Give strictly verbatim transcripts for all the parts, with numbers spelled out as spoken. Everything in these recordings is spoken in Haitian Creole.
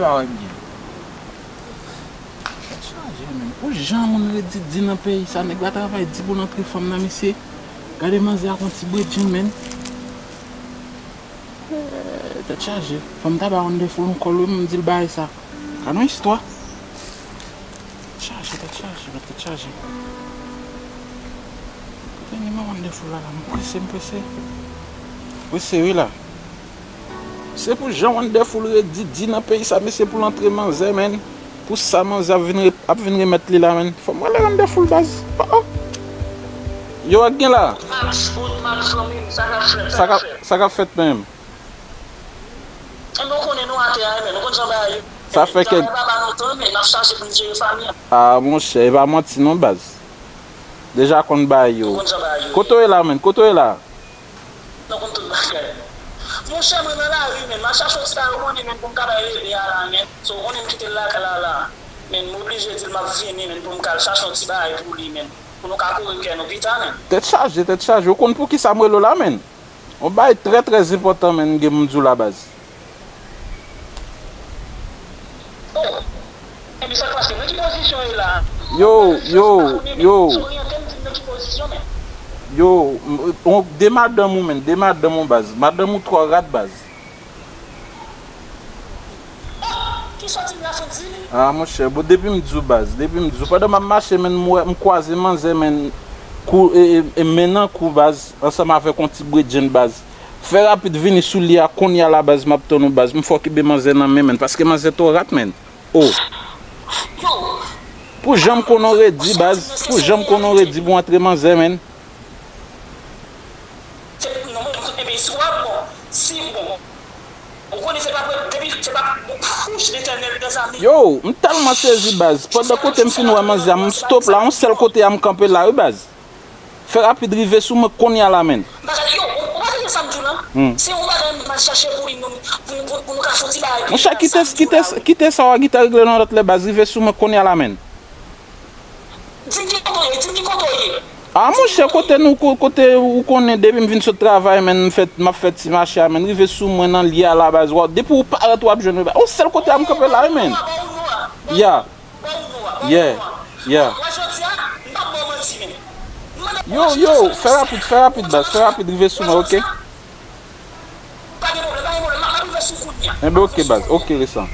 Bagay byen. Tèt chaje, menn. Pou jan moun redi di nan peyi sa, nèg la travay di pou l antre fanm nan, mesye. Gade manzè ak yon ti bredjenn, menn. Eh, tèt chaje. Fanm ta bay Wonderful yon kòl, wi, m di l bagay sa. Gade yon istwa. Tèt chaje, tèt chaje, tèt chaje. Kote nimewo Wonderful la, la? M prese, m prese. Prese, wi, la. Se pou jan Wonderful redi di nan peyi sa, mesye, pou l antre manzè, menn. Pou sa manzè ap vin re-, ap vin remèt li la, menn. Fò m rele Wonderful, baz. Oh, oh. Yo, ak gen la? Max, Max, fanmi m, sa k ap fèt, sa k ap fèt, sa k ap fèt menm? Enben, w konnen nou atè a, menn. Ou konn jan bagay yo. Sa fè kèk travay pa ba nou tan, menn. N ap chache pou n jere fanmi an. Ah, monchè, e pa manti non, baz. Deja konn bagay yo. Ou konn jan bagay yo ye. Kote w ye la, menn? Kote w ye la? Nou konn tout bagay. Monchè, mwen nan lari, menn. M ap chache yon ti bagay, ou konnen, menn, pou m ka bay bebe a la, menn. So, ou konnen m kite l lakay la, la. Menn, m oblije di l m ap vini, menn, pou m ka al chache yon ti bagay pou li, menn. Pou nou ka kouri kè nou pita, menn. Tèt chaje, tèt chaje. Ou konn poukisa m rele w la, menn? Yon bagay trè, trè enpòtan, menn, gen m di w la, baz. Oh! Ebyen, sa k pase? Nan ki pozisyon w ye la? Yo, yo, yo. Oryante m, di m nan ki pozisyon, menn. Yo, m, on, de madanm ou, menn, de madanm ou, baz. Madanm ou twò rat, baz. Oh! Kisa w di m la, Fondy? Ah, monchè, bon, depi m di w, baz, depi m di w, pandan m ap mache, menn, m wè, m kwaze manzè, menn, kou, e, e, e, men nan kou, baz, ansanm avèk yon ti bredjenn, baz. Fè rapid vini sou li a kounye a la, baz, m ap tann ou, baz. M fè w kenbe manzè nan men, menn, paske manzè twò rat, menn. Oh. Pou jan m konnen w redi, baz, pou jan m konnen w redi pou w antre manzè, menn. Se, non, mwen, ebyen, si w ap bon, si, bon, ou konnen se pa, depi, se pa, bon, wouch, Letènèl, mezanmi. Yo, m tèlman sezi, baz. Pandan kote m fin wè manzè a, m stop la, yon sèl kote a m kanpe la, wi, baz. Fè rapid rive sou mwen kounye a la, menn. Bagay yo, ou pa tande sa m di w lan? Hmm. Se yon bagay m al chache pou li, nou, pou, pou, pou nou ka fè yon ti bagay. Monchè, kite, kite, kite sa w a gentan regle nan lòt lè, baz, rive sou mwen kounye a la, menn. Di m ki kote w ye, di m ki kote w ye. Ah, monchè, kote nou, ko-, kote ou konnen, depi m vin sot travay, menn, m fè, m ap fè ti mache a, menn, rive sou mwen nan li a la, baz, w ap, depi ou parèt, w ap jwenn mwen, baz. Yon sèl kote a m kanpe la, wi, menn. Ya. Yeah, yeah. Yo, yo, fè rapid, fè rapid, baz, fè rapid, rive sou mwen, oke? Enben, oke, baz, oke, resan.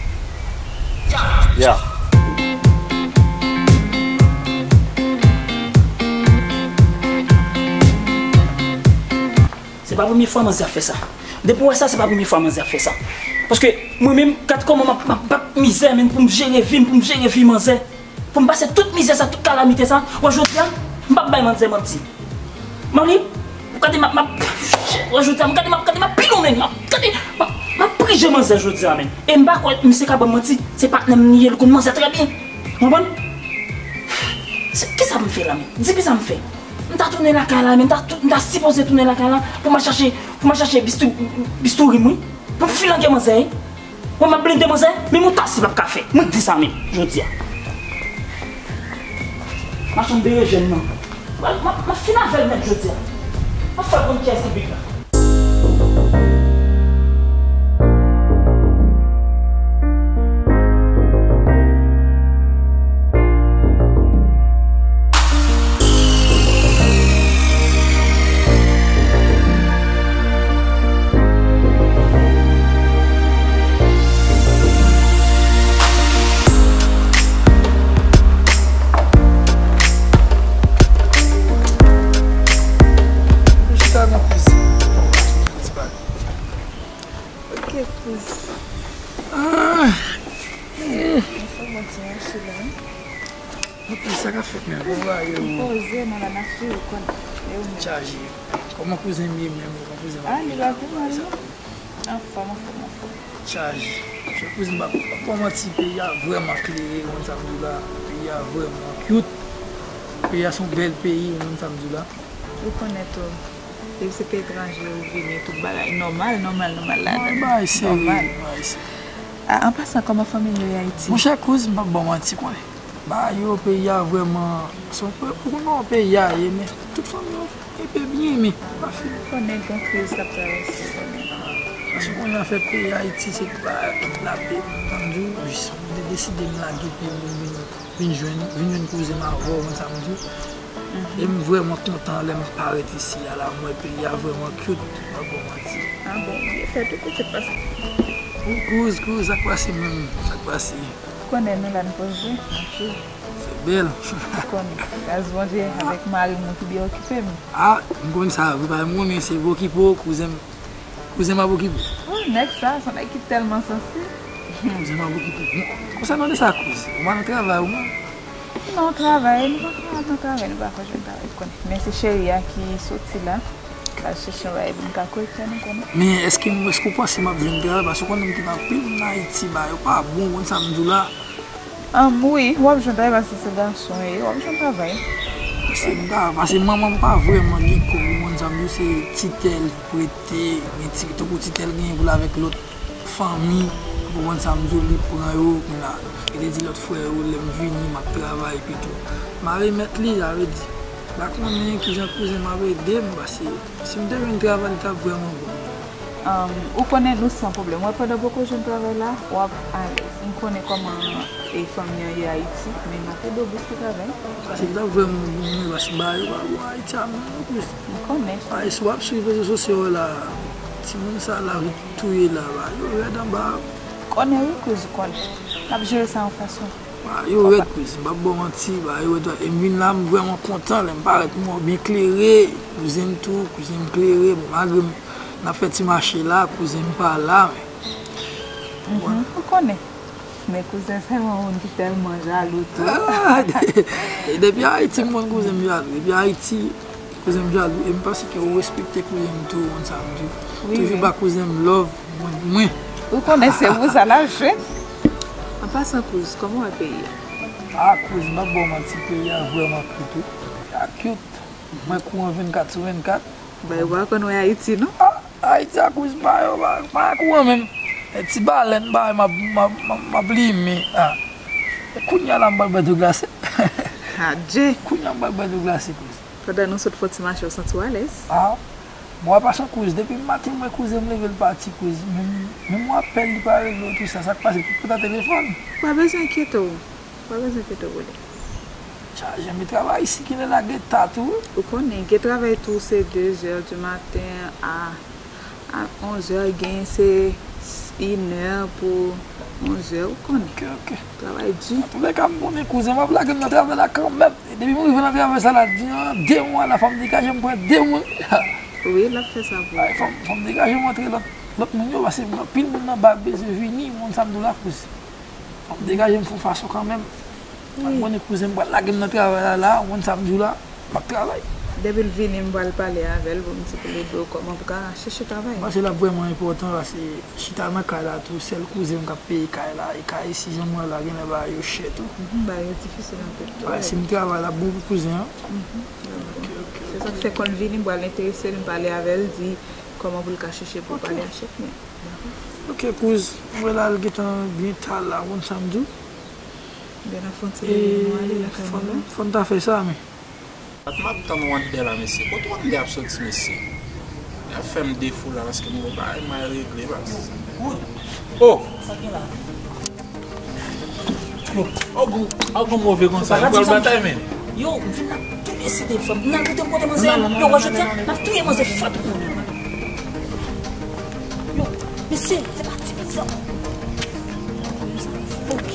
Ya. Se pa premye fwa manzè ap fè sa. Depi w wè sa, se pa premye fwa manzè ap fè sa. Paske mwen menm, gad kòman m ap, m ap bat mizè, menn, pou m jere vi m, pou m jere vi manzè. Pou m pase tout mizè sa, tout kalamite sa, wè jodi a, m p ap bay manzè manti. Manmi, gade m ap, m ap, wè jodi a, gade m ap, gade m ap pilon, menn, m ap, gade, m ap, m ap prije manzè jodi a, menn. E m pa kwè misye ka ban m manti, se patnè m li ye, li konn manzè trè byen. Ou konprann? Se, kisa m fè la, menn? Di kisa m fè? M ta tounen lakay la, men m ta tou-, m ta sipoze tounen lakay la pou m al chache, pou m al chache bistouri, bistouri m, wi. Pou m filange manzè, wi. Wè m ap blende manzè, menm yon tasi p ap ka fè. Mwen di sa menm, jodi a. Machann berejèn nan. M ap, m ap, m ap fin avè l nèt jodi a. M ap fè l konn kiyès ki big la. Chita nan kwizin. Ok, kouz. Ah. Mwen fè yon ti mache la. Ok, sa k ap fèt menm? Ou va yo. M poze, mwen la mache, ou konn. E ou menm? Chaje. Kòman kouzen m ye menm? Kòman kouzen m ap ye la? Ah, li va pi mal, non. Anfòm, anfòm, anfòm. Chaje. Chè kouzin, m pa, pa manti, peyi a vrèman klere, ou konn sa m di w la. Peyi a vrèman cute. Peyi a se yon bèl peyi, ou konn sa m di w la. Ou konnen tou, depi se peyi etranje ou vini, tout bagay nòmal, nòmal, nòmal ladan. Bagay serye, nòmal. Bagay serye. A, an pasan, kòman fanmi yo ye Ayiti? Monchè, kouz, m p ap ba w manti, konnen. Bagay yo, peyi a vrèman, se yon pe-, ou konnen kòman peyi a ye, men tout fanmi yo enpe byen, men pa fini. Konnen gen kriz k ap travèse, konnen. Ti konnen afè peyi Ayiti se pa lape. Sa m di w, jis mwen te deside m lage pye m vin, vin jwenn, vin jwenn kouzen m avè w, konn sa m di w. E m vrèman kontan lè m parèt isi a la, m wè peyi a vrèman cute, m pa ba w manti. Ah bon, byen fèt wi pitit, paske Kouz, kouz, sa k pase menm? Sa k pase? Konnen nou la n poze, n ap viv. Fè bèl. Konnen, gras Bondye, avèk mari m ki byen okipe m. Ah, m konn sa wi, pa m konnen se okipe w, kouzen m. Kouzen m ap okipe w. Oh, nèg sa, se yon nèg ki tèlman sansib. Kouzen m ap okipe w. Bon, konsènan de sa, kouz, ou pa nan travay ou menm? Non, travay, nou pa ka al nan travay, nou pa ka jwenn travay, ou konnen. Men se cheri a ki soti la, k al chèche yon bagay pou n ka kolekte, nou konnen. Men èske, èske w panse m ap jwenn travay? Paske ou konnen m te nan anpil moun Ayiti, bagay yo pa bon, ou konn sa m di w la. Anm, wi, w ap jwenn travay paske se gason w ye, w ap jwenn travay. Paske m pa, paske manman m pa vrèman gen kòb, ou konn sa m di w, se titèl prete, gen ti, tankou titèl genyen pou l avèk lòt fanmi, ou konprann sa m di w, li pran yo, kounye a, li te di lòt frè yo, lè m vini, m ap travay, epi tou. M a remèt li, sa vle di, m pa konnen kijan kouzen m ap ede m, paske si m te jwenn travay, li t ap vrèman bon. Anm, ou konnen nou san pwoblèm. Wè, pandan w poko jwenn travay la, w ap alèz. M konnen kòman e fanmi an ye Ayiti, men m ap ede w bouske travay. Paske li t ap vrèman bon, wi, paske bagay yo pa bon Ayiti a menm non, kouz. M konnen. Ay, si w ap swiv rezo sosyo yo la, timoun sa la, rit touye la, ba, yo rèd anba. Konnen wi, kouz, ou konnen. N ap jere sa yon fason. Ba, yo rèd, kouz, m p ap ba w manti, ba, yo rèd, e m vin la, m vrèman kontan, lè m parèt, m wè w byen klere, kouzen m tou, kouzen m klere, bon, malgre m, n ap fè ti mache la, kouzen m pa la, men. Mhm, ou konnen. Men kouzen se yon moun ki tèlman jalou tou. Ah, de-, depi Ayiti, m konn kouzen m jalou. Depi Ayiti, kouzen m jalou. E m panse ke ou respekte kouzen m tou, ou konn sa m di w. Wi, toujou ba kouzen m love, mwen, mwen. Ou konnen se pou sa l ap jwenn. An pasan, kouz, kòman w wè peyi a? Ah, kouz, m p ap ba w manti, peyi a vrèman cute, wi. Peyi a cute. Mwen kouran vennkat sou vennkat. Bay, ou pa konn wè Ayiti, non? Ah, Ayiti a kouz pa yo, pa, pa kouran menm. E ti balèn, ba, m ap, m ap, m ap, m ap limen. Ah. E kounye a la, m pral bwè dlo glase. Adje! Kounye a, m pral bwè dlo glase, kouz. Pandan nou sot fè ti mache, w santi w alèz? Ah. Bon, an pasan, kouz, depi maten, mwen, kouzen m leve l pati, kouz. Menm, menm yon apèl, li pa rele w, tou sa, sa k pase, tout pèt a telefòn. Pa bezwen enkyete w. Pa bezwen enkyete w pou li. Chaje, men travay isi genlè lage ta tou, wi. Ou konnen, gen travay tou se de zè di maten a, a onz è, gen se inè pou onz è, ou konnen. Ok, ok. Travay di. Antoulèka, m konnen kouzen m ap lage m nan travay la kanmenm. E depi m rive nan travay sa la, di, an de mwa la, fò m degaje m pran de moun. Wi, l ap fè sa pou ou. Ay, fò m, fò m degaje m antre lòt, lòt moun yo, paske anpil moun nan ba bezwen vini, moun sa m di w la, kouz. Fò m degaje m fè yon fason kanmenm. Wi. M konnen kouzen m pral lage m nan travay la, la, ou konn sa m di w la, m ap travay. Depi l vini, m pral pale avè l pou m di pou l ede w kòman pou ka chèche travay. M panse l ap vrèman enpòtan, paske chita nan kay la tou, sèl kouzen m k ap peye kay la, e kay isi jan m wè la, genlè bagay yo chè tou. Mhm, bagay yo difisil anpil. Bagay, si m travay, l ap bon pou kouzen an. Mhm, l ap bon. Ok, ok, ok. Se sa k fè kon l vini, m pral enterese l, m pale avè l, di kòman pou l ka chèche pou pale a chèf li. Ok, kouz, m wè la, l gentan byen ta la, ou konn sa m di w. Byen, n ap fè yon ti leve nou ale lakay nou la. Fò n ta fè sa, men. At m ap tann Wandè la, mesye. Kote Wandè ap soti, mesye? Y ap fè m defo la, paske m gon bagay m al regle, baz. Oh! Sa gen la? Yo. Oh, gon, oh, gon move konsa. Yo, pral batay, men. Yo, m vin la tou deside, fò m nan kote m kote manzè. Yo, wè jodi a, m ap touye manzè fò pou ou. Yo, mesye, se pa ti pizan. Ok.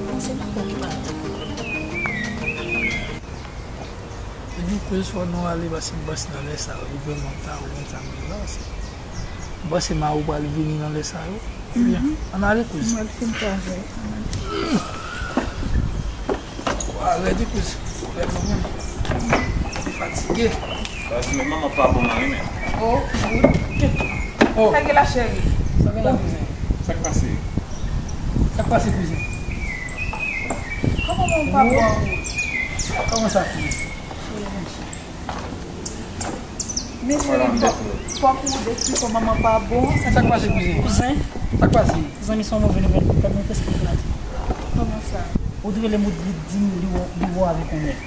Manzè nan kò ki pa. Epi kouz fò nou ale, paske m panse nan lè sa yo, li vrèman ta, ou konn sa m di la, paske m panse mari w pral vini nan lè sa yo. Ebyen, ann ale kouz. Mwen fin travay. Kwa rèd wi kouz. Rèd mwen menm. Li fatige. Sa di men manman pa bon mari men. Oh, oh. Sa gen la cheri? Sa gen la kouzen? Sa k pase? Sa k pase kouzen? Kòman manman pa bon an ou? Kòman sa kouzen? Mesye, fòk, fòk ou depi kò manman pa bon. Sa k pase kouzen? Kouzen? Sa k pase? Zanmi, se yon move nouvèl pou tèt mwen, prèske eklate. Kòman sa? Ou te rele m, ou di m li wè, li wè avèk yon nèg.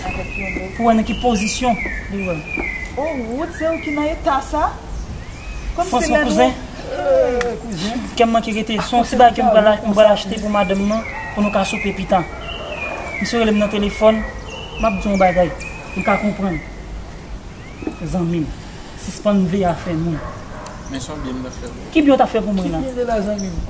Avèk yon nèg? Pou wè nan ki pozisyon li wè m. Oh, Wood, se ou ki nan eta sa? Franchman, kouzen, kè m manke rete. Se yon ti bagay ke m pral, m pral achte pou madanm nan, pou nou ka soupe pita. Misye rele m nan telefòn, m ap di yon bagay, m ka konprann. Zanmi m, sispann veye afè moun. Men se yon byen m t ap fè pou ou. Ki byen w t ap fè pou mwen la?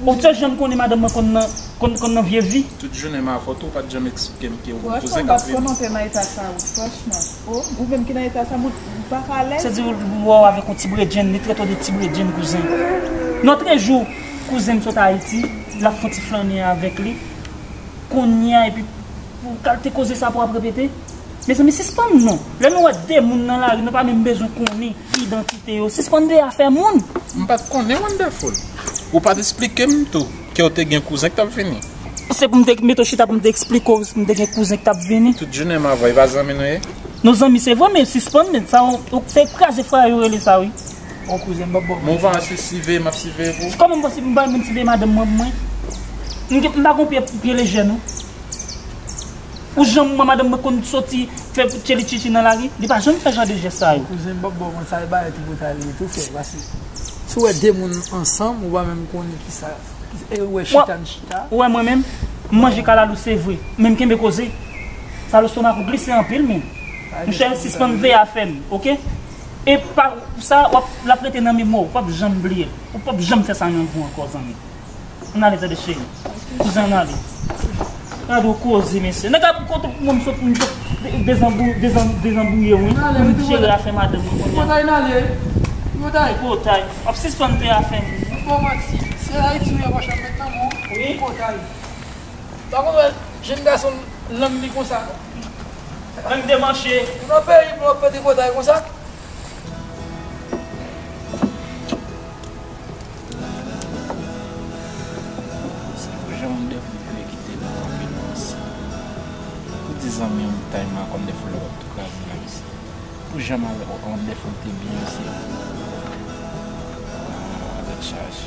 Ou te janm konnen madanm mwen konn nan, konn, konn nan vye vi? Tout jounen m avè w, ou pa t janm eksplike m ke ou gen kouzen k ap vini. Franchman, m pa t kòmanse nan eta sa, wi, franchman. O, ou menm ki nan eta sa, m pa ka alèz. Se di ou wè w avèk yon ti bredjenn, li trete w de ti bredjenn kouzen. Lòt jou, kouzen m sot Ayiti, l ap fè yon ti flannen avèk li. Kounye a, epi pou kalite koze sa pou ap repete. Mezanmi, sispann non. Lè nou wè de moun nan lari, nou pa menm bezwen konnen idantite yo. Sispann veye afè moun. M pa t konnen Wonderful. Ou pa t eksplike m tou ke w te gen kouzen k t ap vini. Se pou m te mete w chita pou m te eksplike w, m te gen kouzen k t ap vini. Tout jounen m avè w, e pa zanmi nou ye? Nou zanmi se vre, men sispann, men sa, se kraze fraye yo rele sa, wi. Bon, kouzen, m p ap ba w manti. Bon, ou pa siveye, m ap siveye pou ou. Kòman m pa si m pa menm siveye madanm mwen pou mwen? M gen, m pa gon pye, pye lejè, non. Ou janm wè madanm mwen konn soti fè tcheli tchitchi nan lari? Li pa janm fè jan de jès sa yo. Kouzen, m p ap ba w manti, sa e bagay tripotay li tou, frè, pase si w wè de moun ansanm, ou pa menm konnen kisa, e ou wè chita n chita. Ou wè mwen menm, m manje kalalou, se vre, men m kenbe koze. Sa lestomak ou glise anpil, men. Monchè, sispann veye afè m, oke? E pa sa, w ap, l ap rete nan memwa w, ou p ap janm bliye l. Ou p ap janm fè sa nan vi w ankò, zanmi. Ann ale, tande cheri. Kouzen, ann ale. Gade yon koze, mesye. Nèg ap konte pou mwen, m sot, m sot de-, dezanbou-, dezan-, dezanbouye w, wi. Ann ale, m jere afè madanm mwen kounye a. Tripotay, ann ale. Tripotay. Tripotay. W ap sispann veye afè m. M pa w manti. Se Ayiti w ye, mòchè, m met nan men w. Wi. Tripotay. Pa konn wè jenn gason lang li konsa, non. Lang demanche. Nou nan peyi pou w ap fè tripotay konsa. Se pou jan moun de fou vle kite nou kanpe nou ansanm. Pou di zanmi w tay makòn de fou lè w ap tou kraze la, mesye. Pou jan m avè w, on de fou te byen, mesye. Ah, tèt chaje.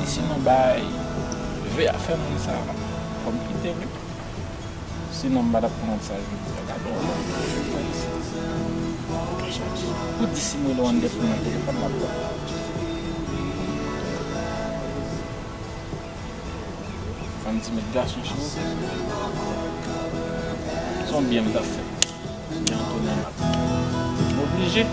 E sinon, bay, veye afè moun sa a, fò m kite l, wi. Sinon, m pa t ap pran sa jodi a. Gade yon moun ki fè isi. Pou di si m rele Wonderful nan telefòn, l ap pran. Fò m di met gason sou ou. Se yon byen m t ap fè. Byen Antonella. M oblije.